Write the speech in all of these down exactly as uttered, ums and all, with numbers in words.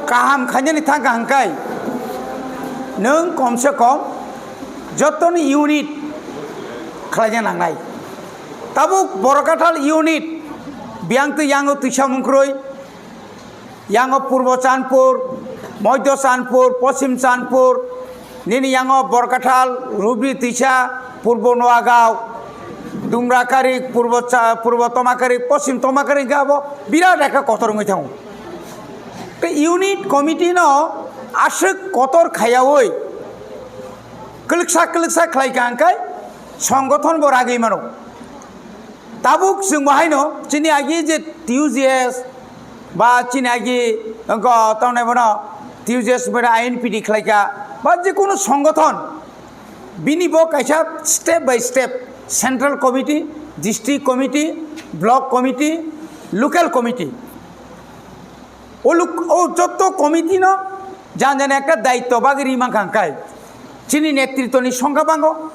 Kaham khainani thangkha hwnkhe nwng komse kom jotoni unit khlaina nangnai. Tabuk Borkathal unit biyang twi yango twisa mungkrwi, yango Purbo Chandpur, Moidho Chandpur, Poschim Chandpur, nini yango Borkathal, Rubri Twisa, Purbo Noagaon, Dumrakari, Purbo Cha-, Purbo Tomakarik, Poschim Tomakarik hwnkhe abo birat ekta kotor wngwi thango. Tei unit committee no aswk kotor khaiyaui kwlwksa kwlwksa khlai kha hwnkhe songgothon bo ragwi mano. Tabuk chwng bo haino chini agi je T U J S ba chini agi wngkha tamni bono T U J S bono I N P T khlai kha ba je kunu songgothon bini bo kaisa step by step central committee, district committee, block committee, local committee. O luk-, o jotto committee no jan jan ekta daitto bagwi ri mankha hwnkhe chini netritwni songkha bango.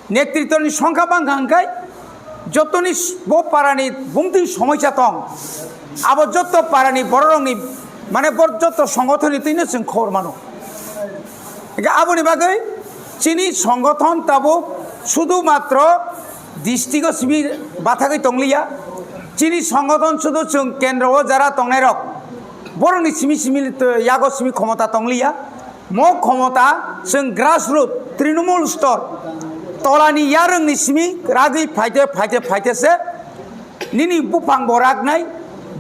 Netritwni songkha bangkha hwnkhe jotoni s-, bo parani bumtwi somoisa tong, abo jotto parani bororokni, mane bo jotto songothonni twino chwng khobor mano. Hwnkhe aboni bagwi chini songothon tabuk sudu matro district-o simi bathagwi tongliya. Chini songothon sudu chwng kendro-o jara tongnairok, borokni simi simi, yago simi khomota tongliya. Mo khomota chwng grassroot, Trinamool stor, tolani yarwngni simi ragwi phaite, phaite, phaite se nini buphang bo raknai,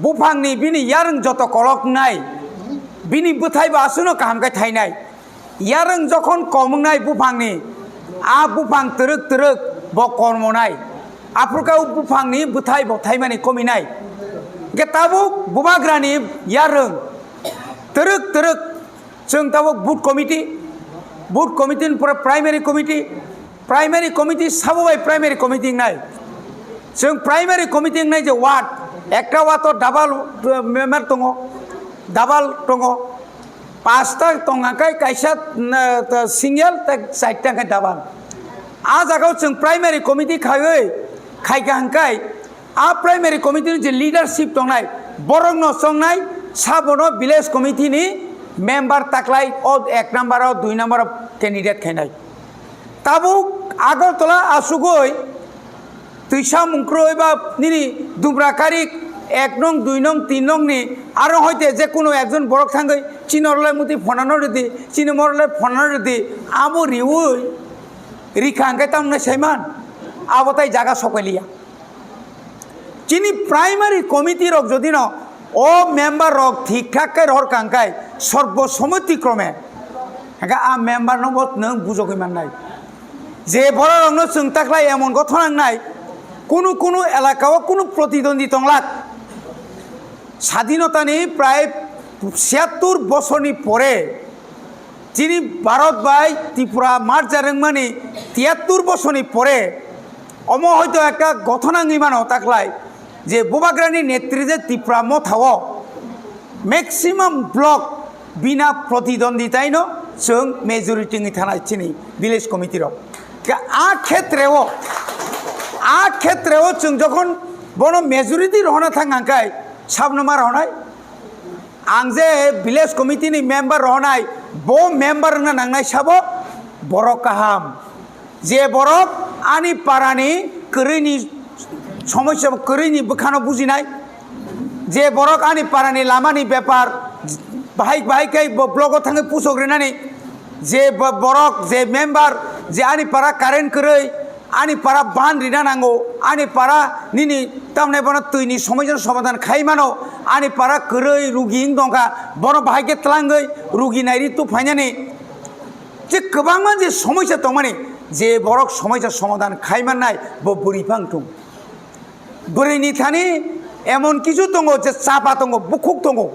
buphangni bini yarwng joto koloknai, bini bwthai bo aswkno kaham khe thainai. Yarwng jokhon kom wngnai buphangni, a buphang twrwk twrwk bo kormonai, aphuru khe o buphangni bwthai bo thaimani kominai. Hwnkhe tabuk bubagrani yarwng twrwk twrwk. Chwng tabuk booth committee, booth committee ni pore primary committee, primary committee sabo bai primary committee wngnai. Chwng primary committee wngnai je ward, ekta ward o double, uh, member tongo, double tongo, pasta tongkha khe kaisa, uh, single tei charta khe double. A jagao chwng primary committee khaiwi khaikha hwnkhe, a primary committee ni je leadership tongnai, borokno chongnai, sabono village committee ni member taklai o ek number o, dui number o candidate khainai. Tabuk Agartala asugwi twisa mungkrwi ba nini Dumrakari ek nong, dui nong, tin nong ni aro hoite je kuno ekjon borok thangwi chini orlai muti phonano rwdi, chini morlai phonano rwdi, abo riwi rikha hwnkhe tamni saiman abo tai jaga sokailiya. Chini primary committee rok jodi no o member rok thik thak khe rohor kha hwnkhe sorbo somoti krome hwnkhe a member no bo nwng bujogwi mannai. Je borok rok no chwng taklai emon gothon wngnai, kunu kunu elaka o kunu protidwndi tonglak. Sadinota ni prai siyattur bosorni pore chini Bharat bai Tripura merger wngmani tiyattur bosorni pore omo hoito ekta gothona wngwi mano taklai je bubagrani netri je Tripura mothao maximum block bina protidwnditaino chwng majority wngwi thanai chini village committee rok. Ka-, a khetreo, a khetreo chwng jokhon bono majority rohorna thang hwnkhe sabno ma rohornai? Ang je village committee ni member rohonai, bo member wngna nangnai sabo borok kaham. Je borok ani parani kwrwini somosya, kwrwini bwkhano bujinai, je borok ani parani lamani bepar bahai bahai khe bo blogo thangwi pusok rinani, je bo-, borok, je member, je ani para current kwrwi, ani para ban rina nango, ani para nini tamni bono twini somosya somadan khai mano, ani para kwrwi rugi wng tongkha, bono bahai khe tlangwi rugi nairi tu phainani. Je kwbangma je somosya tongmani, je borok somosya somadan khai mannai, bo bwrwi phang thung. Bwrwini thani emon kisu tongo, je chapa tongo, bukhuk tongo.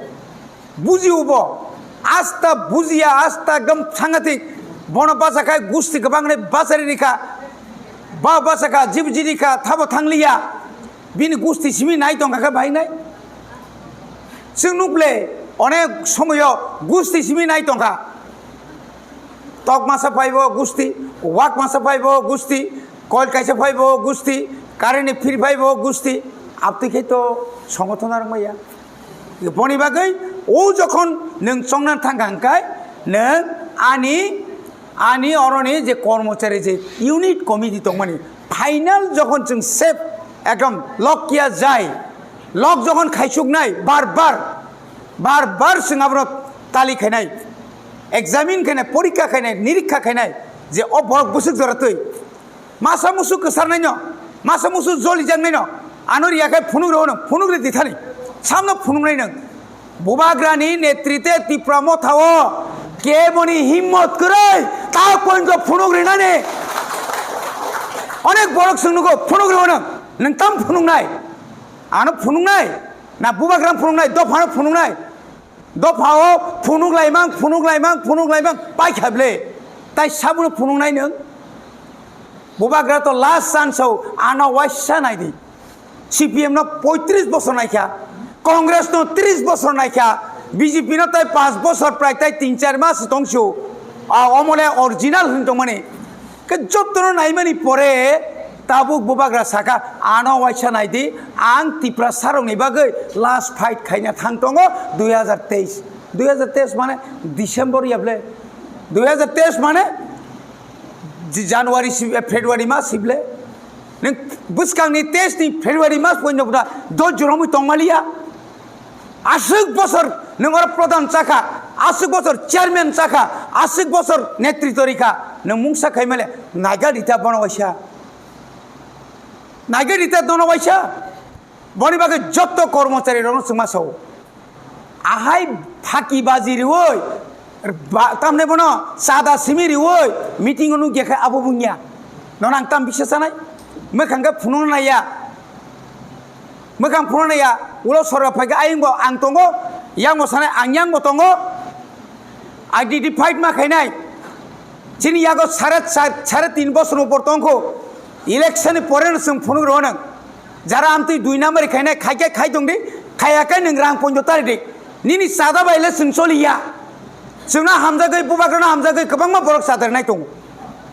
Bujio bo, asta bujiya, asta ekdom sangatik. Bono bachakha gusti kwbangni bachari rikha, ba bachakha jibji rikha, thabo thangliya. Bini gusti simi nai tongkha khe bainai. Chwng nukle onek somoyo gusti simi nai tongkha. Tok masa phaibo gusti, wak masa phaibo gusti, koil kaisa phaibo gusti, current ni phir phaibo gusti, abtwi khe to songothon arwk maya. Boni bagwi O jokhon nwng chongna thangkha hwnkhe nwng ani, ani oroni je kormochari je unit committee tongmani final jokhon chwng sep ekdom lok kiya jai, lok jokhon khaisuknai bar bar, bar bar chwng abono tali khainai, examine khainai, porikha khainai, nirikha khainai je o borok bwswk jora twi. Masa musu kwsarnaino, masa musu jolijaknaino, ano riyakhai phunuk rw nwng, phunuk rw di thani, samno phunuknai nwng. Bubagrani netrite Tipra Motha o keboni himmot kwrwi, ta pointo phunuk rinani. Onek borok chwng nugo, phunuk rw nwng, nwng tam phunuknai? Ano phunuknai, na Bubagrano phunuknai, dophano phunuknai? Dophao phunuk laimang, phunuk laimang, phunuk laimang, paikha ble. Tai sabuno phunuknai nwng? Bubagra to last chance o, ano waisa nai di. C P M no poitris bosor naikha, Congress no tris bosor naikha, B J P no tai panch bosor prai tai tin char mas tongsu. A omole original hin tongmani. Ke jottono naimani pore tabuk Bubagra saka, ano waisa nai di, ang Tiprasa rokni bagwi last fight khaina thang tongo dui hazar teis. Dui hazar teis mane December ya ble? Dui hazar teis mane Ji-, January si, eh, February mas si ble? Nwng bwskangni teis ni February mas poino buda do joromwi tongmaliya. Aswk bosor nwng oro pradhan chakha, aswk bosor chairman chakha, aswk bosor netrito rikha, nwng mungsa khaimale naiga rita bono waisa. Naiga rita dono waisa. Boni bagwi jotto kormochari rokno chwngma sao. Ahai phaki baji riwi, ba-, tamne bono chada simi riwi, meeting o nukya khe abo bunya. Nono ang tam bisa sanai? Mwkhang khe phunukna naiya. Mwkhang phunukna naiya. Ulo sorba phaikhe ayang bo ang tongo, yang bo sanai ang yang bo tongo. Identified ma khainai. Chini yago sare char, sare tin bosor upor tongkho. Election ni pore no chwng phunuk rw nang. Jara amtwi dui number khainai, khaikhe khai tong di, khaiya khe nwng rang ponjo tari di. Nini chada bai le chwng choliya. Chwngno hamjagwi, Bubagrano hamjagwi kwbangma borok chadernai tongo.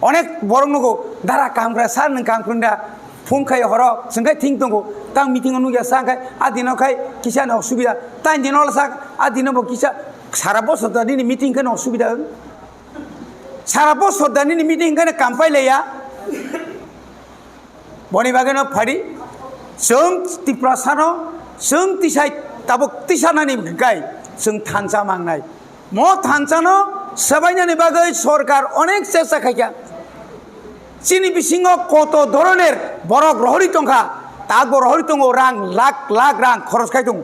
Onek borok nugo, dara kamkra sir nwng kamkra da, phone khai horo, chwng khai thing tongo, tang meeting o nukya sa khai, a dino khai kisa ni osubida, tang dino la sa, a dino bo kisa, sara bosor da nini meeting khai no osubida wng. Sara bosor da nini meeting khai no kampai leya. Boni bagwi no phadi, chwng Tiprasano, chwng tisai tabuk tisanani hwnkhe chwng thansa mangnai. Mo thansa no swbainani bagwi sorkar onek chesta khaikha. Chini bisingo koto doroner borok rohori tongkha, tabuk rohori tongo rang lakh lakh rang khoros khai tongo.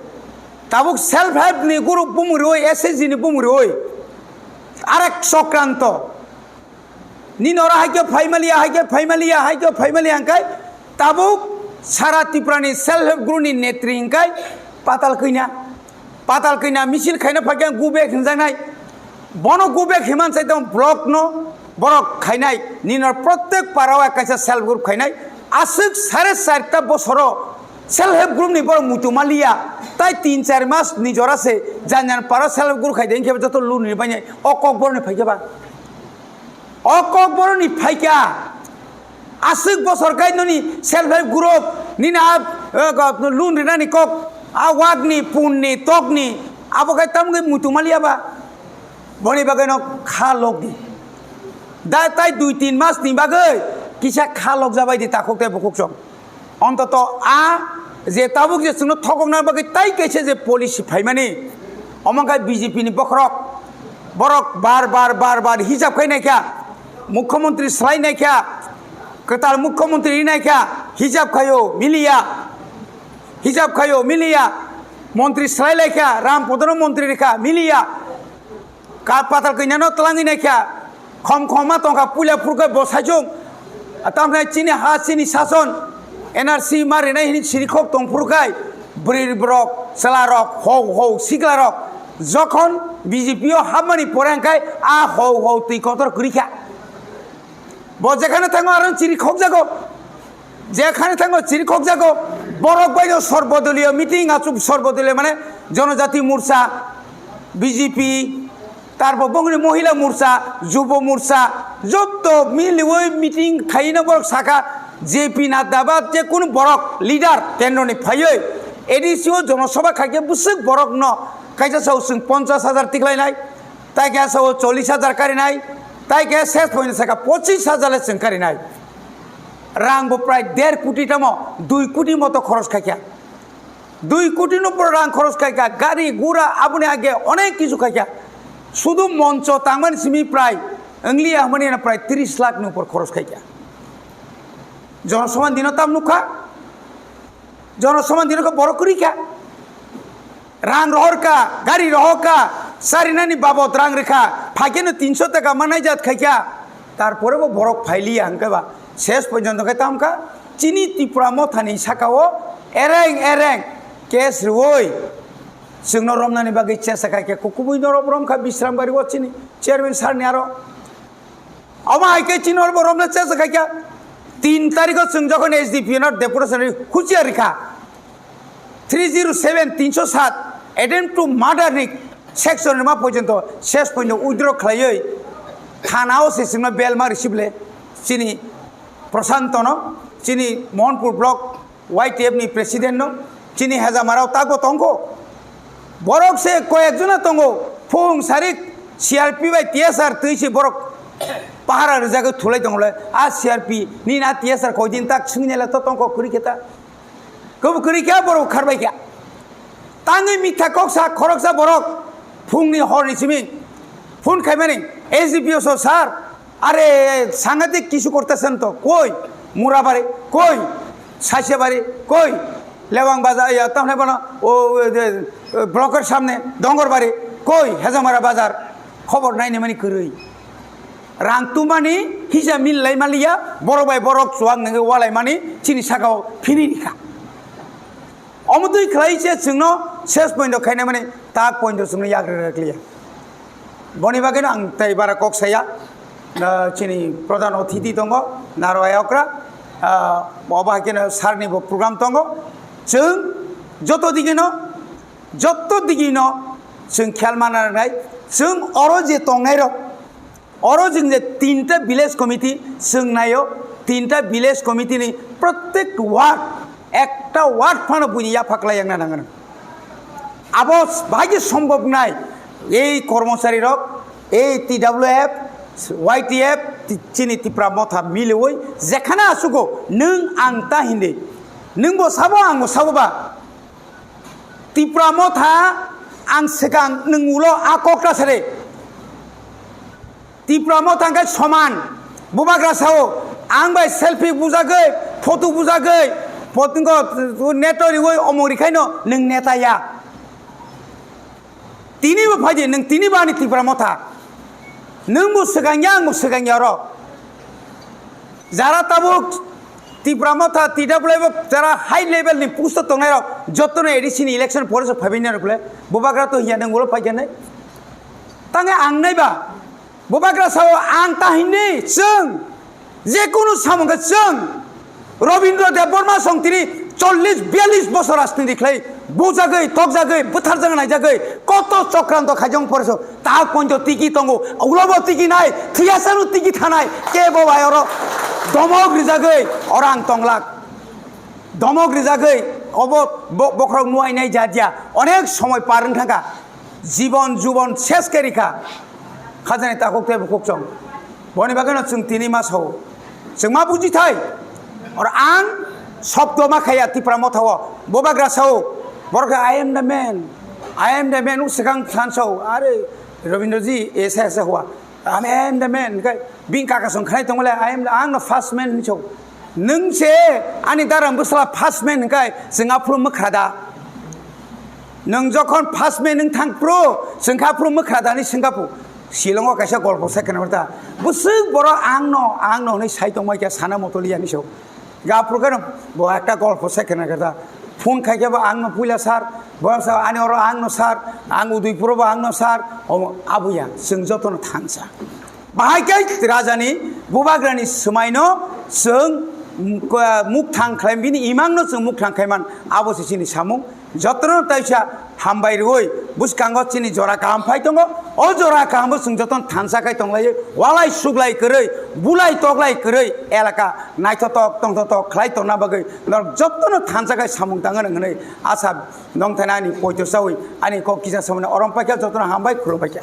Tabuk self help ni group bumung riwi, S H G ni bumung riwi, arek sokranto. Nini oro haikhe phaimaliya, haikhe phaimaliya, haikhe phaimaliya hwnkhe tabuk sara Tripura ni self help group ni netri hwnkhe Patal Kanya. Patal Kanya misil khaina phaikhe go back hinjaknai. Bono go back himan sai tong block no borok khainai. Nini oro protek para o kaisa self group khainai. Aswk sare charta bosoro self help group ni borok muitu maliya. Tai tin char mas ni jora se jan jan para o self help group khai de, hinkhe joto loan ni bainai. O kok borok ni phaikhe ba. O kok borok ni phaikha. Aswk bosor khai nini self help group nini a, eh, loan rinani kok a wak ni, pun ni, tok ni, abo khai tamgwi muitu maliya ba. Boni bagwi no kha lok di. Da tai dui tin mas ni bagwi kisa kha lok jabai di takhuk tei bukhuk song. Ontoto a je tabuk je chwngno thokokna bagwi tai kaisa je policy phaimani, omo wngkha B J P ni bokhorok. Borok bar bar bar bar hijab khai naikha, mukhyamantri swlai naikha, kwtal mukhyamantri ri naikha, hijab khaio miliya, hijab khaio miliya, montri swlai laikha, Ram Podono montri rikha miliya. Ka patal kanya no twlangwi naikha, khom khom ma tongkha, puila phurkha bo saichung. Tamkhe chini ha, chini sason, N R C ma rinai hini siri khok tong phurkhai, bwrwi borok, chwla rok, hou hou sikla rok, jokhon B J P o hapmani pore hwnkhe a hou hou twi kotor kwrwikha. Bo jekhane thango aro chiri khokjago. Jekhane thango chiri khokjago. Borok baino sorbodoliyo meeting achuk, sorbodoliyo mane Jonojati Morcha, B J P, tarpor bongni Mohila Morcha, Jubo Morcha, jotto miliwi meeting khaina borok saka J P Nadda ba je kunu borok leader kendroni phaiwi A D C o jonosabha khaikhe bwswk borokno Kaisa sao chwng ponchas hajar tikhlainai, tai khe sao chollish hajar karinai, tai khe ses point saka pochis hajar le chwng karinai. Rang bo prai der koti tamo, dui koti moto khoros khaikha. Dui koti no pura rang khoros khaikha, gari gura aboni age onek kichu khaikha. Sudu moncho tangmani simi prai wngli ahmani na prai tris lakh ni upor khoros khaikha. Jonosoman dino tam nukha. Jonosoman dino khe borok kwrwi kha. Rang rohor kha, gari rohor kha, sarinani babot rang rikha, phaikeno tinso taka manai jat khaikha. Tarpore bo borok phailiya hwnkhe ba ses porjonto khe tam kha. Chini Tipra Mothani sakao ereng ereng case rwoi chwngno romnani bagwi chesa khaikha. Kubui norok romkha Bisram Bari o chini chairman sir ni aro. Omo hai khe chini oro borokno chesa khaikha. Tin tarikho chwng jokhon S D P O no deputation ri huchiya rikha. Three zero seven, tinsho sat, attempt to murder ni section rima porjonto ses point withdraw khlaiwi thana o se chwngno bail ma receive le chini Prashanto no, chini Mohanpur block Y T F ni president no, chini hejamarao tago tongkho. Borok se koyek jona tongo, phung sarik C R P bai T S R twi se borok pahara rijagwi thulai tongole. A C R P ni na T S R koidin tak swngni le to tongkho kwrwi khe ta. Kebo kwrwi khe borok kharbai khe. Tangwi mitha kok sa khoroksa borok phungni horni simi phone khaimani S D P O so sir, আরে সাংঘাতিক কিছু করতেছেন তো, কই মুরাবাড়ি, কই সাইসেবাড়ি, কই লেওয়াং বাজার, ইয়া, তাহলে বলো, ও, ওই যে, ও, ব্লকের সামনে ডঙ্গরবাড়ি, কই হেজামারা বাজার, খবর নাই নেমানি কই। রাংতুমানি হিসা মিল লাই মালিয়া, বড় ভাই বড় চুয়াং নগে ওয়ালাই মানি, চিনি সাগাও ফিনি নিখা। Omo twi khlai se chwngno ses point rok khaina mani tak point rok chwngno yak rwrwk liya. Boni bagwino ang tei bara kok saya, ah, chini pradhan othiti tongo, Naro Ayokra, ah, obo hai kheno sir ni bo program tongo. Chwng joto digino, joto digino chwng khel mana rwnai, chwng oro je tongnai rok, Oro chwng je tinta village committee chwng naio, tinta village committee ni prottek ward, ekta ward phano buini yapha kwlai yang na nangano. Abo bahai je sombhob nai, ei kormochari rok, ei T W F, Y T F, ti-, chini Tipra Motha miliwi, jekhana asugo, nwng ang ta hindi, nwng bo sabo, ang bo sabo ba, Tipra Motha ang swkang nwng ulo a kok ta sari. Tipra Motha hwnkhe soman. Bubagra sao, ang bai selfie bujagwi, photo bujagwi, potingo neto riwi omong rikhaino nwng neta ya. Tini bo phaidi, nwng tini bo ani Tipra Motha. Nwng bo swkang ya, ang bo swkang ya oro. Jara tabuk Tipra Motha, T W F jara high level ni post o tongnai rok, jotono A D C ni election pore se phaibai nai rok le, Bubagra to hiya nwng ulo phai khe nai. Tange ang nai ba, Bubagra sao ang ta hindi chwng, je kunu samung khe chwng, Robindra Debbarma song tini chollish biyallish bosor rajniti khlai bujagwi, tokjagwi, bwtharjagwi, naijagwi, koto chokranto khaijong pore so, ta ponjo tiki tongo, ulobo tiki nai, thiyasano tiki thanai, kebo bai oro domok rijagwi, oro ang tonglak. Domok rijagwi, obo bo-, bokhorok nuainai jadiya, onek somoi par wng thangkha. Jibon jubon ses khe rikha. Khajani takhuk tei bukhuk chong. Boni bagwino chwng tini ma sao. Chwng ma buji thai. Or ang sobdo ma khaya Tipra Motha o. Bubagra sao. Borok khe, "I am the man. I am the man." U swkang than sao. Are Rabindraji, esa esa hua. "I am the man." Kai bing kaka song khnai tongole, "I am, ang no first man," hinwi sao. Nwng se ani darang bwsala first man hwnkhe chwng aphuru mwkhra da? Nwng jokhon first man wng thang phuru chwng kha aphuru mwkhra da hinwi swngkha phu. Shillong o kaisa golpo sai khna ta. Bwswk borok ang no, ang no hinwi sai tongmai kha sana motoliya hinwi sao. Ga aphuru khe bo ekta golpo sai khna ta. Phone khai khe bo ang no puila sir, bo sa ani oro ang no sir, ang Udaipur o bo ang no sir, omo abuya chwng joto no thangsa. Bahai khe rajani bubagrani swmaino chwng, mm, ko-, mukthang khlai, bini imangno chwng mukthang khlai man, abo se chini samung. Jotono taisa Hambai rwui bwskango chini jora kaham phai tongo. O jora kahambo chwng jotono thansa khai tonglaiwi, walai suklai kwrwi, bulai toklai kwrwi, elaka naithotok tongthotok khlai tongna bagwi norok jotono thansa khai samung tangwi rwng hwnwi asa nongthani ani poito chawi ani kok kisa samani orom paikha, jotono hambai khulum paikha.